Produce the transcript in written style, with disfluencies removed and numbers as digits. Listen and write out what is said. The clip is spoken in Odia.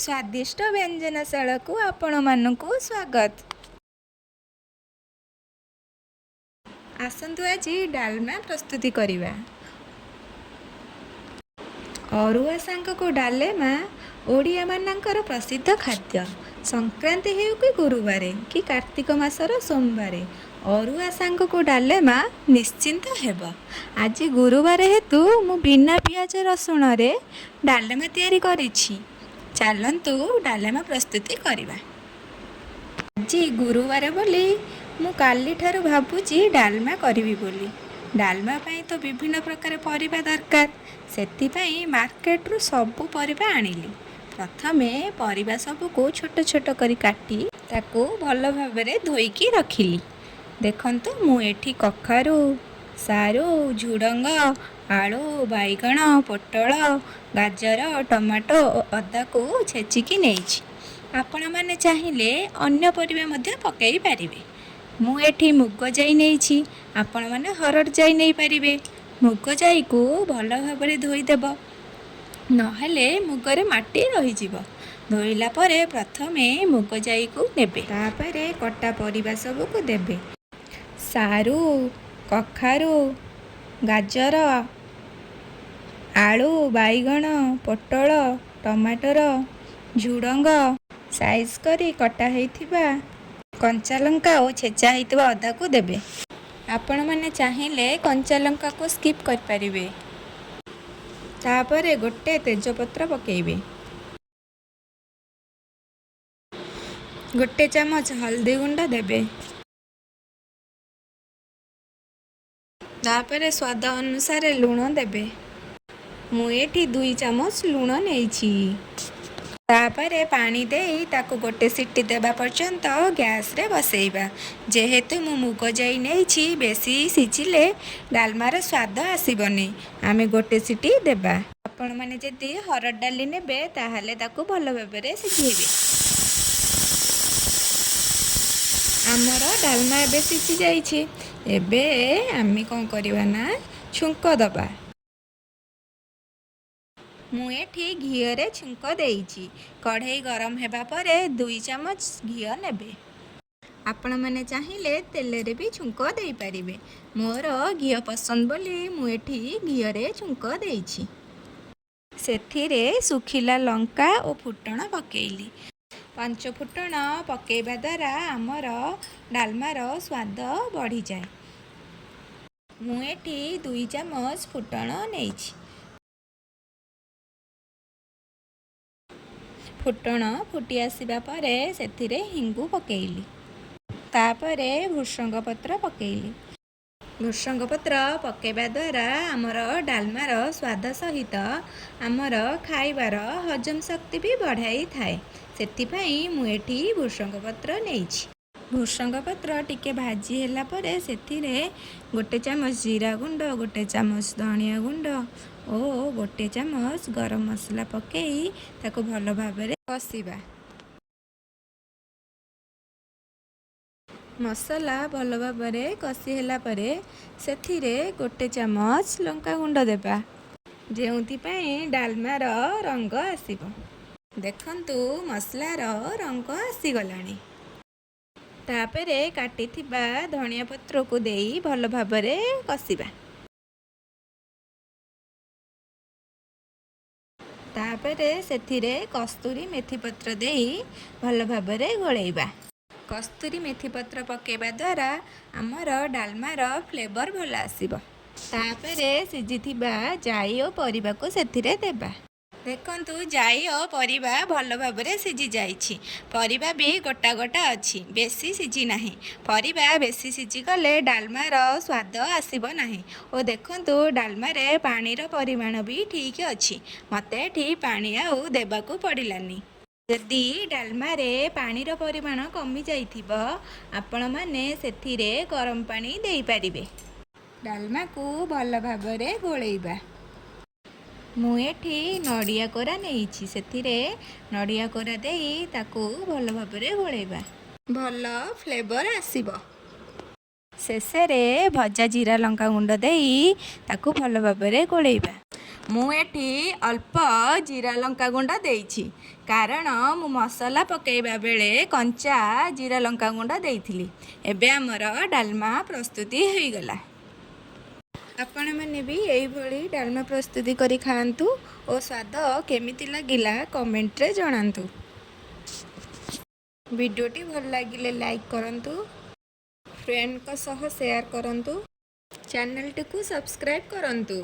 ସ୍ୱାଦିଷ୍ଟ ବ୍ୟଞ୍ଜନଶାଳାକୁ ଆପଣମାନଙ୍କୁ ସ୍ୱାଗତ। ଆସନ୍ତୁ ଆଜି ଡାଲମା ପ୍ରସ୍ତୁତି କରିବା। ଅରୁଆ ସାଙ୍ଗକୁ ଡାଲେମା ଓଡ଼ିଆମାନଙ୍କର ପ୍ରସିଦ୍ଧ ଖାଦ୍ୟ। ସଂକ୍ରାନ୍ତି ହେଉ କି ଗୁରୁବାର କି କାର୍ତ୍ତିକ ମାସର ସୋମବାର, ଅରୁଆ ସାଙ୍ଗକୁ ଡାଲେମା ନିଶ୍ଚିନ୍ତ ହେବ। ଆଜି ଗୁରୁବାର ହେତୁ ମୁଁ ବିନା ପିଆଜ ରସୁଣରେ ଡାଲେମା ତିଆରି କରିଛି। ଚାଲନ୍ତୁ ଡାଲେମା ପ୍ରସ୍ତୁତି କରିବା। ଆଜି ଗୁରୁବାର ବୋଲି ମୁଁ କାଲିଠାରୁ ଭାବୁଛି ଡାଲମା କରିବି ବୋଲି। ଡାଲମା ପାଇଁ ତ ବିଭିନ୍ନ ପ୍ରକାର ପରିବା ଦରକାର, ସେଥିପାଇଁ ମାର୍କେଟରୁ ସବୁ ପରିବା ଆଣିଲି। ପ୍ରଥମେ ପରିବା ସବୁକୁ ଛୋଟ ଛୋଟ କରି କାଟି ତାକୁ ଭଲ ଭାବରେ ଧୋଇକି ରଖିଲି। ଦେଖନ୍ତୁ, ମୁଁ ଏଠି କଖାରୁ, ସାରୁ, ଝୁଡ଼ଙ୍ଗ, ଆଳୁ, ବାଇଗଣ, ପୋଟଳ, ଗାଜର, ଟମାଟୋ ଓ ଅଦାକୁ ଛେଚିକି ନେଇଛି। ଆପଣମାନେ ଚାହିଁଲେ ଅନ୍ୟ ପରିବା ମଧ୍ୟ ପକାଇ ପାରିବେ। ମୁଁ ଏଠି ମୁଗ ଜାଇ ନେଇଛି, ଆପଣମାନେ ହରଡ଼ ଜାଇ ନେଇପାରିବେ। ମୁଗ ଜାଇକୁ ଭଲ ଭାବରେ ଧୋଇଦେବ, ନହେଲେ ମୁଗରେ ମାଟି ରହିଯିବ। ଧୋଇଲା ପରେ ପ୍ରଥମେ ମୁଗ ଜାଇକୁ ନେବେ, ତାପରେ କଟା ପରିବା ସବୁକୁ ଦେବେ। ସାରୁ, କଖାରୁ, ଗାଜର, ଆଳୁ, ବାଇଗଣ, ପୋଟଳ, ଟମାଟର, ଝୁଡ଼ଙ୍ଗ, ସାଇଜ୍ କରି କଟା ହେଇଥିବା କଞ୍ଚା ଲଙ୍କା ଓ ଛେଚା ହେଇଥିବା ଅଦାକୁ ଦେବେ। ଆପଣମାନେ ଚାହିଁଲେ କଞ୍ଚା ଲଙ୍କାକୁ ସ୍କିପ୍ କରିପାରିବେ। ତାପରେ ଗୋଟେ ତେଜପତ୍ର ପକାଇବେ, ଗୋଟେ ଚାମଚ ହଳଦୀ ଗୁଣ୍ଡ ଦେବେ। ତାପରେ ସ୍ୱାଦ ଅନୁସାରେ ଲୁଣ ଦେବେ। ମୁଁ ଏଠି 2 ଚାମଚ ଲୁଣ ନେଇଛି। ତାପରେ ପାଣି ଦେଇ ତାକୁ ଗୋଟେ ସିଟି ଦେବା ପର୍ଯ୍ୟନ୍ତ ଗ୍ୟାସରେ ବସେଇବା। ଯେହେତୁ ମୁଁ ମୁଗ ଜାଇ ନେଇଛି, ବେଶୀ ସିଝିଲେ ଡାଲମାର ସ୍ୱାଦ ଆସିବନି। ଆମେ ଗୋଟେ ସିଟି ଦେବା। ଆପଣମାନେ ଯଦି ହରଡ଼ ଡାଲି ନେବେ, ତାହେଲେ ତାକୁ ଭଲ ଭାବରେ ସିଝେଇବେ। ଆମର ଡାଲମା ଏବେ ସିଝି ଯାଇଛି। ଏବେ ଆମେ କ'ଣ କରିବା ନା ଛୁଙ୍କ ଦେବା। ମୁଁ ଏଠି ଘିଅରେ ଛୁଙ୍କ ଦେଇଛି। କଢ଼େଇ ଗରମ ହେବା ପରେ 2 ଚାମଚ ଘିଅ ନେବେ। ଆପଣମାନେ ଚାହିଁଲେ ତେଲରେ ବି ଛୁଙ୍କ ଦେଇପାରିବେ। ମୋର ଘିଅ ପସନ୍ଦ ବୋଲି ମୁଁ ଏଠି ଘିଅରେ ଛୁଙ୍କ ଦେଇଛି। ସେଥିରେ ଶୁଖିଲା ଲଙ୍କା ଓ ଫୁଟଣ ପକେଇଲି। ପଞ୍ଚ ଫୁଟଣ ପକାଇବା ଦ୍ୱାରା ଆମର ଡାଲମାର ସ୍ୱାଦ ବଢ଼ିଯାଏ। ମୁଁ ଏଠି 2 ଚାମଚ ଫୁଟଣ ନେଇଛି। ଫୁଟଣ ଫୁଟି ଆସିବା ପରେ ସେଥିରେ ହିଙ୍ଗୁ ପକେଇଲି। ତାପରେ ଭୃସଙ୍ଗ ପତ୍ର ପକେଇଲି। ଭୃସଙ୍ଗ ପତ୍ର ପକାଇବା ଦ୍ୱାରା ଆମର ଡାଲମାର ସ୍ୱାଦ ସହିତ ଆମର ଖାଇବାର ହଜମ ଶକ୍ତି ବି ବଢ଼ାଇଥାଏ। ସେଥିପାଇଁ ମୁଁ ଏଠି ଭୃସଙ୍ଗ ପତ୍ର ନେଇଛି। ଭୃସଙ୍ଗ ପତ୍ର ଟିକେ ଭାଜି ହେଲା ପରେ ସେଥିରେ ଗୋଟେ ଚାମଚ ଜିରା ଗୁଣ୍ଡ, ଗୋଟେ ଚାମଚ ଧନିଆ ଗୁଣ୍ଡ ଓ ଗୋଟେ ଚାମଚ ଗରମ ମସଲା ପକାଇ ତାକୁ ଭଲ ଭାବରେ କଷିବା। ମସଲା ଭଲ ଭାବରେ କଷି ହେଲା ପରେ ସେଥିରେ ଗୋଟେ ଚାମଚ ଲଙ୍କାଗୁଣ୍ଡ ଦେବା, ଯେଉଁଥିପାଇଁ ଡାଲମାର ରଙ୍ଗ ଆସିବ। ଦେଖନ୍ତୁ, ମସଲାର ରଙ୍ଗ ଆସିଗଲାଣି। ତାପରେ କାଟିଥିବା ଧନିଆ ପତ୍ରକୁ ଦେଇ ଭଲ ଭାବରେ କଷିବା। ତାପରେ ସେଥିରେ କସ୍ତୁରୀ ମେଥି ପତ୍ର ଦେଇ ଭଲ ଭାବରେ ଗୋଳେଇବା। କସ୍ତୁରୀ ମେଥି ପତ୍ର ପକାଇବା ଦ୍ୱାରା ଆମର ଡାଲମାର ଫ୍ଲେଭର୍ ଭଲ ଆସିବ। ତାପରେ ସିଝିଥିବା ଜାଇ ଓ ପରିବାକୁ ସେଥିରେ ଦେବା। ଦେଖନ୍ତୁ, ଜାଇ ଓ ପରିବା ଭଲ ଭାବରେ ସିଝି ଯାଇଛି। ପରିବା ବି ଗୋଟା ଗୋଟା ଅଛି, ବେଶୀ ସିଝି ନାହିଁ। ପରିବା ବେଶୀ ସିଝିଗଲେ ଡାଲମାର ସ୍ୱାଦ ଆସିବ ନାହିଁ। ଓ ଦେଖନ୍ତୁ, ଡାଲମାରେ ପାଣିର ପରିମାଣ ବି ଠିକ୍ ଅଛି। ମୋତେ ଏଠି ପାଣି ଆଉ ଦେବାକୁ ପଡ଼ିଲାନି। ଯଦି ଡାଲମାରେ ପାଣିର ପରିମାଣ କମିଯାଇଥିବ, ଆପଣମାନେ ସେଥିରେ ଗରମ ପାଣି ଦେଇପାରିବେ। ଡାଲମାକୁ ଭଲ ଭାବରେ ଗୋଳେଇବା। ମୁଁ ଏଠି ନଡ଼ିଆ କୋରା ନେଇଛି। ସେଥିରେ ନଡ଼ିଆ କୋରା ଦେଇ ତାକୁ ଭଲ ଭାବରେ ଗୋଳେଇବା, ଭଲ ଫ୍ଲେଭର୍ ଆସିବ। ଶେଷରେ ଭଜା ଜିରା ଲଙ୍କା ଗୁଣ୍ଡ ଦେଇ ତାକୁ ଭଲ ଭାବରେ ଗୋଳେଇବା। ମୁଁ ଏଠି ଅଳ୍ପ ଜିରା ଲଙ୍କା ଗୁଣ୍ଡ ଦେଇଛି, କାରଣ ମୁଁ ମସଲା ପକାଇବା ବେଳେ କଞ୍ଚା ଜିରା ଲଙ୍କା ଗୁଣ୍ଡ ଦେଇଥିଲି। ଏବେ ଆମର ଡାଲମା ପ୍ରସ୍ତୁତି ହୋଇଗଲା। ଆପଣମାନେ ବି ଏଇଭଳି ଡାଲମା ପ୍ରସ୍ତୁତି କରି ଖାଆନ୍ତୁ ଓ ସ୍ୱାଦ କେମିତି ଲାଗିଲା କମେଣ୍ଟରେ ଜଣାନ୍ତୁ। ଭିଡ଼ିଓଟି ଭଲ ଲାଗିଲେ ଲାଇକ୍ କରନ୍ତୁ, ଫ୍ରେଣ୍ଡଙ୍କ ସହ ସେୟାର କରନ୍ତୁ, ଚ୍ୟାନେଲଟିକୁ ସବସ୍କ୍ରାଇବ୍ କରନ୍ତୁ।